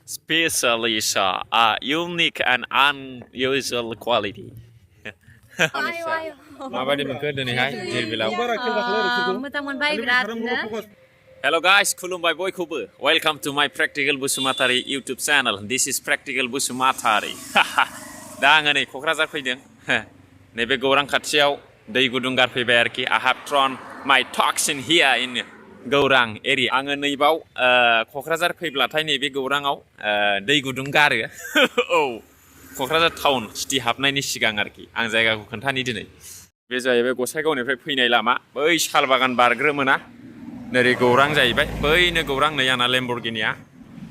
Especially unique and unusual quality. माबादि मोनखो दिनैहाय धिरबिलाव मोजां मोनबाय बिरादनो Hello guys, खुलुमबाय बयखौबो. Welcome to my Practical Basumatary YouTube channel. This is Practical Basumatary. दा आङो नै क'क्राझार फैदों. नैबे गौरां खाथियाव दै गुदुं गारफैबाय आरोखि. I have thrown my toxin here in गौरां area. आङो नैबाव क'क्राझार फैब्लाथाय नैबे गौराङाव दै गुदुं गारो. औ क'क्राझार टाउन सिटि हाबनायनि सिगां आरोखि आं जायगाखौ खोन्थानि दिनै बे जाहैबाय गसाइगावनिफ्राय फैनाय लामा बै साल बागान बारग्रोमोना नोरै गौरां जाहैबाय बैनो गौरां नै आंना लेम्बरगिनिया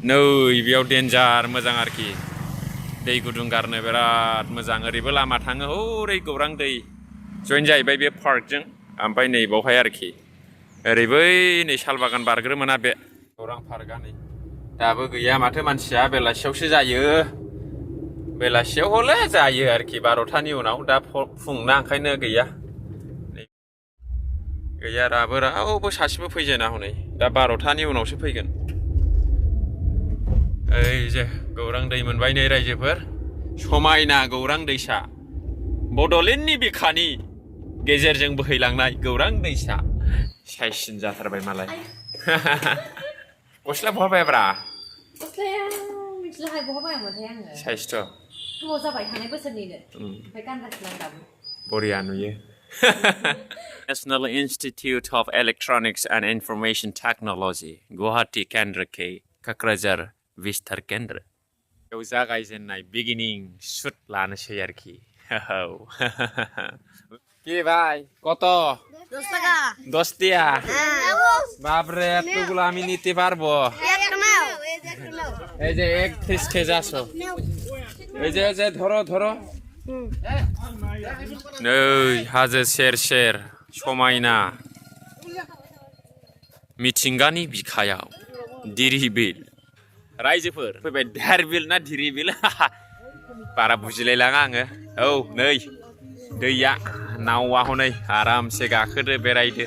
नै बेयाव डेन्जार मोजां आरोखि दै गुदुं गारनो बिराद मोजां ओरैबो लामा थाङो हरै गौरां दै जइन जाहैबाय बे पार्कजों ओमफ्राय नै बावहाय आरोखि ओरै बै नै साल बागान बारग्रोमोना बे गौरां पार्कआ नै दाबो गैया माथो मानसिया बेलासियावसो जायो बेलासियाव हले जायो आरोखि 12थानि उनाव दा फुंना ओंखायनो गैया गैया दाबो रावबो सासेबो फैजेना हनै दा 12थानि उनावसो फैगोन ओइ जे गौरां दै मोनबाय नै रायजोफोर समायना गौरां दैसा बड'लेण्डनि बिखानि गेजेरजों बोहैलांनाय गौरां दैसा साइसिन जाथारबाय मालाय गस्ला बहा बायाब्रा गस्लाया मिथिलाहाय बहा बायामोनथाय आङो साइसथ' गोबाव जाबाय थांनाय बोसोरनिनो ओमफ्राय गानगासिनो आं दाबो बरिया नुयो National Institute of Electronics and Information Technology Guwahati Kendra K Kokrajhar Vistar Kendra बेयाव जागायजेननाय बिगिनिं शुट लानोसै आरोखि কি ভাই কত 10 টাকা 10 টিয়া বাপরে এতগুলো আমি নিতে পারবো এই যে এক পিস খেয়ে যাচ্ছো এই যে ধরো ধরো नै हाजो सेर सेर समायना मिथिंगानि बिखायाव दिरिबिल रायजोफोर फैबाय देरबिल ना दिरिबिल बारा बुजिलायलाङा आङो औ नै दैया नावा हनै आरामसे गाखोदो बेरायदो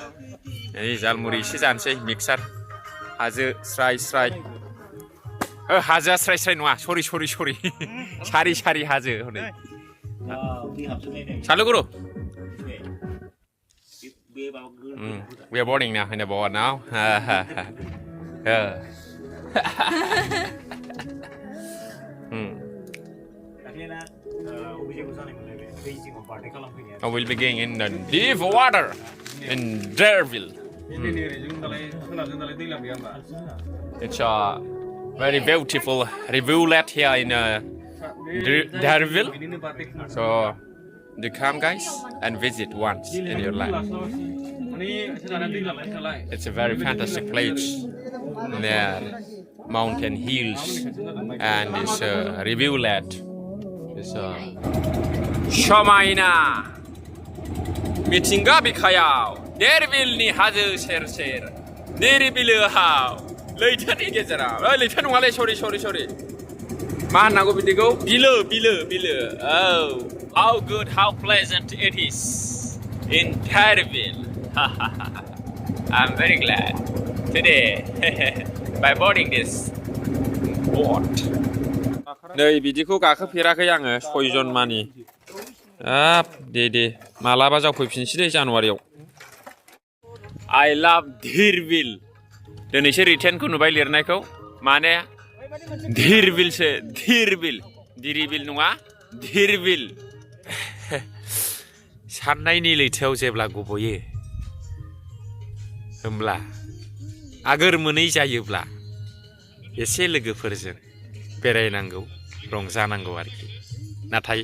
नै जालमुरि एसे जानोसै मिक्सार हाजो स्राय स्राय हाजोआ स्राय स्राय नङा सरि सारि सारि हाजो हनै Salut guru. We are boarding now in the board now. I will be getting in the deep water in Derville. It's a very beautiful rivulet here in Derville. So you come guys and visit once in your life. It's a very fantastic place. There mountain hills and this rivulet. This समायना मिथिंगा बिखायाव देरबिलनि हाजो सेर सेर देरबिलोआव लैथोनि गेजेराव लैथो नङालै सरि मा होननांगौ बिदिखौ बिलो oh how good how pleasant it is in Derville I'm very glad today by boarding this boat नै बिदिखौ गाखोफेराखै आङो 6 जन मानि दे मालाबा जावफैफिनसै दे जानुवारियाव I love Derville दिनैसो रिटेनखौ नुबाय लिरनायखौ माने धिरबिलसो धिरबिल दिरिबिल नङा धिरबिल साननायनि लैथोआव जेब्ला गबयो होमब्ला आगोर मोनै जायोब्ला एसे लोगोफोरजों बेरायनांगौ रंजानांगौ आरोखि नाथाय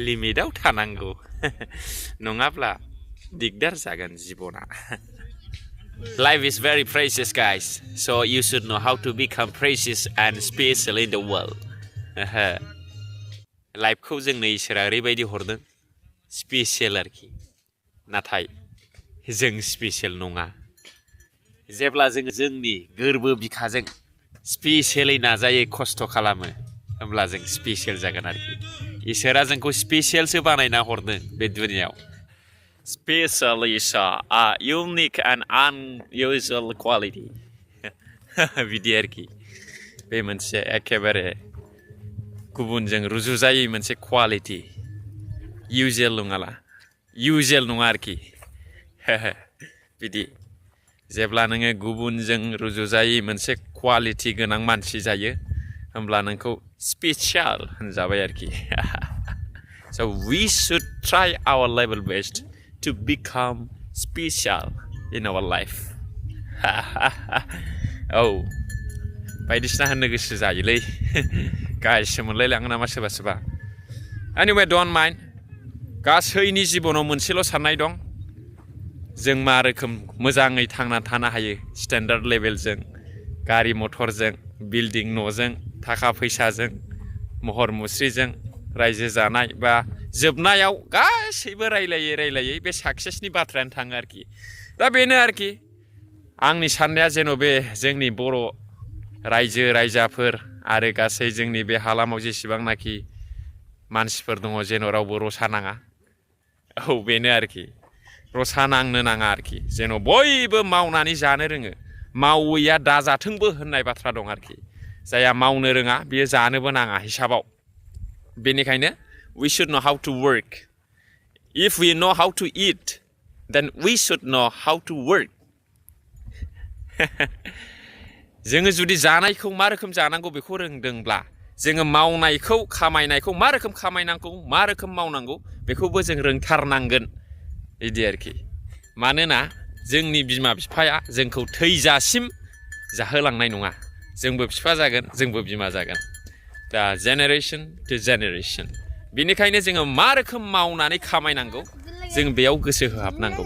लिमिटआव थानांगौ नङाब्ला दिगदार जागोन जिबना Life is very precious, guys. So you should know how to become precious and special in the world. Life खौ जोंनो इसोरा ओरैबायदि हरदों स्पेशल आरोखि नाथाय जों स्पेशल नङा जेब्ला जों जोंनि गोरबो बिखाजों स्पेशलै नाजायो खस्थ' खालामो होमब्ला जों स्पेशल जागोन आरोखि इसोरा जोंखौ स्पेशलसो बानायना हरदों बे दुनियाव Especially unique and unusual quality बिदि आरोखि बे मोनसे एखेबारे गुबुनजों रुजुजायै मोनसे क्वालिटि इउजुवेल नङाला इउजुवेल नङा आरोखि बिदि जेब्ला नोङो गुबुनजों रुजुजायै मोनसे क्वालिटि गोनां मानसि जायो होमब्ला नोंखौ स्पेसियेल होनजाबाय आरोखि so we should try our level best to become special in our life औ बायदिसिना होननो गोसो जायोलै गाइससो मोनलायलाङो नामा सोरबा सोरबा anyway don't mind गासैनि जिबनाव मोनसेल' साननाय दं जों मा रोखोम मोजाङै थांना थानो हायो स्टेन्डार्ड लेभेलजों गारि मथरजों बिल्डिं न'जों थाखा फैसाजों महर मुस्रिजों रायजो जानाय बा जोबनायाव गासैबो रायलायै बे साक्सेसनि बाथ्रायानो थाङो आरोखि दा बेनो आरोखि आंनि साननाया जेन' बे जोंनि बर' रायजो रायजाफोर आरो गासै जोंनि बे हालामाव जेसेबांनाखि मानसिफोर दङ जेन' रावबो रसा नाङा औ बेनो आरोखि रसा नांनो नाङा आरोखि जेन' बयबो मावनानै जानो रोङो मावैया दाजाथोंबो होननाय बाथ्रा दं आरोखि जायहा मावनो रोङा बियो जानोबो नाङा हिसाबाव बेनिखायनो we should know how to work if we know how to eat then we should know how to work जोङो जुदि जानायखौ मा रोखोम जानांगौ बेखौ रोंदोंब्ला जोङो मावनायखौ खामायनायखौ मा रोखोम खामायनांगौ मा रोखोम मावनांगौ बेखौबो जों रोंथारनांगोन बिदि आरोखि मानोना जोंनि बिमा बिफाया जोंखौ थैजासिम जाहोलांनाय नङा जोंबो बिफा जागोन जोंबो बिमा जागोन दा जेनेरेसन टु जेनेरेसन बेनिखायनो जोङो मा रोखोम मावनानै खामायनांगौ जों बेयाव गोसो होहाबनांगौ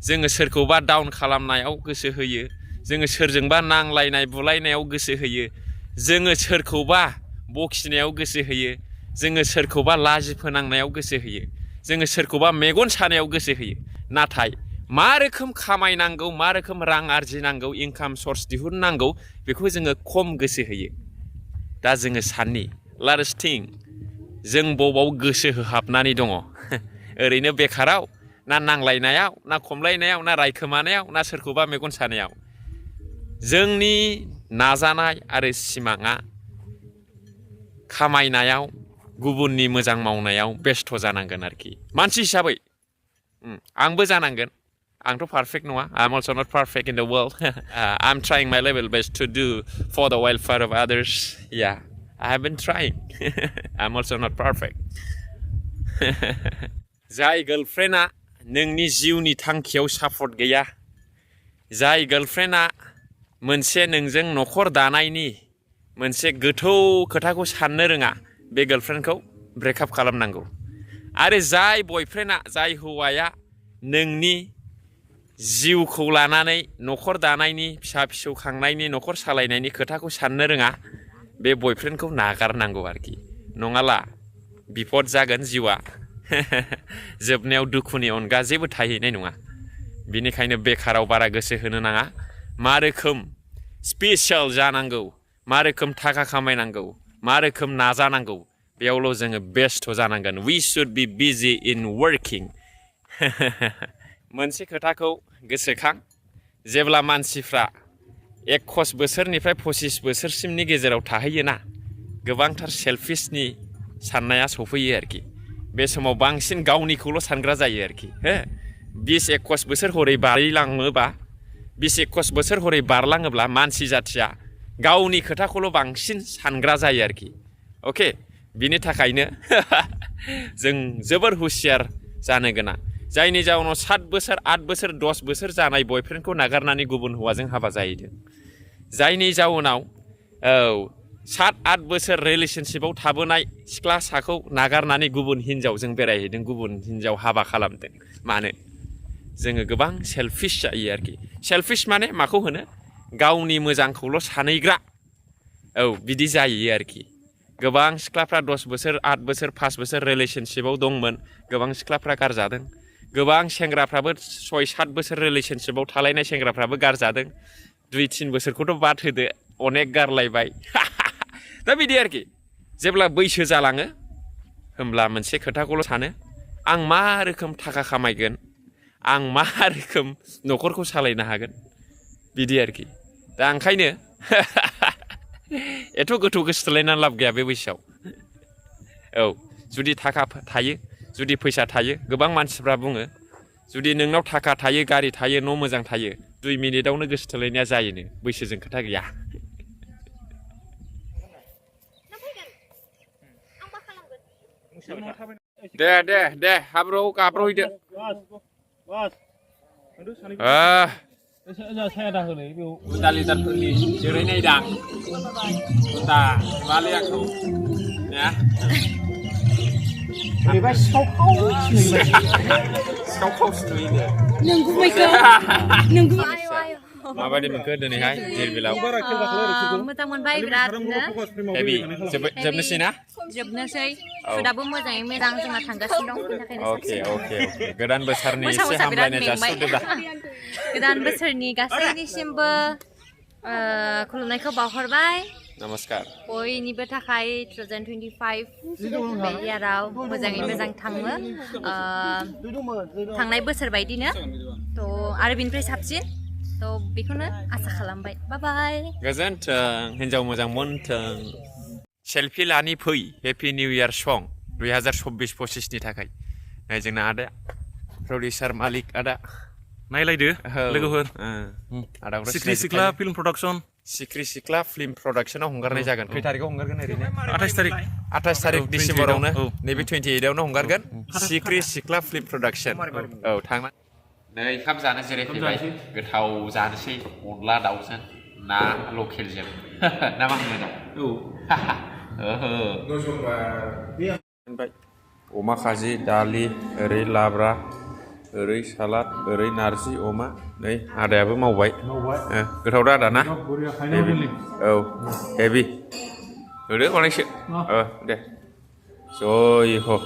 जोङो सोरखौबा डाउन खालामनायाव गोसो होयो जोङो सोरजोंबा नांलायनाय बुलायनायाव गोसो होयो जोङो सोरखौबा बखिनायाव गोसो होयो जोङो सोरखौबा लाजि फोनांनायाव गोसो होयो जोङो सोरखौबा मेगन सानायाव गोसो होयो नाथाय मा रोखोम खामायनांगौ मा रोखोम रां आरजिनांगौ इनकाम सर्स दिहुननांगौ बेखौ जोङो खम गोसो होयो दा जोङो साननि लार्स्ट थिं जों बबाव गोसो होहाबनानै दङ ओरैनो बेखाराव ना नांलायनायाव ना खमलायनायाव ना रायखोमानायाव ना सोरखौबा मेगन सानायाव जोंनि नाजानाय आरो सिमाङा खामायनायाव गुबुननि मोजां मावनायाव बेस्थ' जानांगोन आरोखि मानसि हिसाबै आंबो जानांगोन आंथ' पारफेक्ट नङा I'm also not perfect in the world I'm trying my level best to do for the welfare of others yeah I have been trying I'm also not perfect जाय गार्लफ्रेन्डआ नोंनि जिउनि थांखियाव सापर्ट गैया जाय गार्लफ्रेन्डआ मोनसे नोंजों न'खर दानायनि मोनसे गोथौ खोथाखौ साननो रोङा बे गार्लफ्रेन्डखौ ब्रेकआप खालामनांगौ आरो जाय बयफ्रेन्डआ जाय हौवाया नोंनि जिउखौ लानानै न'खर दानायनि फिसा फिसौ खांनायनि न'खर सालायनायनि खोथाखौ साननो रोङा बे बयफ्रेन्डखौ नागारनांगौ आरोखि नङाला बिपद जागोन जिउआ जोबनायाव दुखुनि अनगा जेबो थाहैनाय नङा बिनिखायनो बेखाराव बारा गोसो होनो नाङा मा रोखोम स्पेसियेल जानांगौ मा रोखोम थाखा खामायनांगौ मा रोखोम नाजानांगौ बेयावल' जोङो बेस्थ' जानांगोन we should be busy in working मोनसे खोथाखौ गोसोखां जेब्ला मानसिफ्रा 21 बोसोरनिफ्राय 25 बोसोरसिमनि गेजेराव थाहैयोना गोबांथार सेल्फिशनि साननाया सफैयो आरोखि बे समाव बांसिन गावनिखौल' सानग्रा जायो आरोखि 20-21 बोसोर हरै बारलाङोबा 20-21 बोसोर हरै बारलाङोब्ला मानसि जाथिया गावनि खोथाखौल' बांसिन सानग्रा जायो आरोखि अके बिनि थाखायनो जों जोबोर हुसियार जानो गोनां जायनि जाउनाव 7 बोसोर 8 बोसोर 10 बोसोर जानाय बयफ्रेन्डखौ नागारनानै गुबुन हौवाजों हाबा जाहैदों जायनि जाउनाव 7-8 बोसोर रिलेशनशिपआव थाबोनाय सिख्लासाखौ नागारनानै गुबुन हिनजावजों बेरायहैदों गुबुन हिनजाव हाबा खालामदों मानो जोङो गोबां सेल्फिश जायो आरोखि सेल्फिश माने माखौ होनो गावनि मोजांखौल' सानैग्रा औ बिदि जायो आरोखि गोबां सिख्लाफ्रा 10 बोसोर 8 बोसोर 5 बोसोर रिलेशनशिपआव दंमोन गोबां सिख्लाफ्रा गारजादों गोबां सेंग्राफ्राबो 6-7 बोसोर रिलेशनशिपआव थालायनाय सेंग्राफ्राबो गारजादों 2-3 बोसोरखौथ' बाद होदो अनेक गारलायबाय दा बिदि आरोखि जेब्ला बैसो जालाङो होमब्ला मोनसे खोथाखौल' सानो आं मा रोखोम थाखा खामायगोन आं मा रोखोम न'खरखौ सालायनो हागोन बिदि आरोखि दा ओंखायनो एथ' गोथौ गोसोथोलायनानै लाब गैया बे बैसोआव औ जुदि थाखा थायो जुदि फैसा थायो गोबां मानसिफ्रा बुङो जुदि नोंनाव थाखा थायो गारि थायो न' मोजां थायो 2 मिनिटावनो गोसोथोलायनाया जायोनो बैसोजों खोथा गैया दे हाब्रु गाब्र'हैदो लिटारफोरनि जिरायनायदां दा बालि आंखौ ना बोरैबा सिखाव नुयो माबायदि मोनखो दिनैहाय दिरबिलाव मोजां मोनबाय बिरादनो हेभि जोबनोसै ना जोबनोसै सुदाबो मोजाङै मोजां जोंना थांगासिनो दं बेनि थाखायनो अके गोदान बोसोरनि एसे हामलायनाय जासिहरदो दा गोदान बोसोरनि गासैनिसिमबो खुलुमनायखौ बावहरबाय नमस्कार बयनिबो थाखाय 2025 बे इयाराव मोजाङै मोजां थाङो थांनाय बोसोर बायदिनो थ' आरो बिनिफ्राय साबसिन थ' बेखौनो आसा खालामबाय बाय गोजोन्थों हिन्जाव मोजां मोनथों सेल्फि लानि फै हेपि निउ इयार सं 2024-25 नि थाखाय जोंना आदाया प्रडिउसार मालिक आदा नायलायदो लोगोफोर सिख्रि सिख्ला फिल्म प्रडाक्शनाव हंगारनाय जागोन खै थारिखआव हंगारगोन ओरैनो 28 थारिख डिसेम्बरावनो नैबे 28आवनो हंगारगोन सिख्रि सिख्ला फिल्म प्रडाक्शन औ थांना नै ओंखाम जानो जिरायफैबाय गोथाव जानोसै अनला दाउजों ना लकेलजों ना मा होनो अमा खाजि दालि ओरै लाब्रा ओरै सालाद ओरै नारजि अमा नै आदायाबो मावबाय गोथाव दा आदा ना औ हेभि होदो गनायसो दे जय हो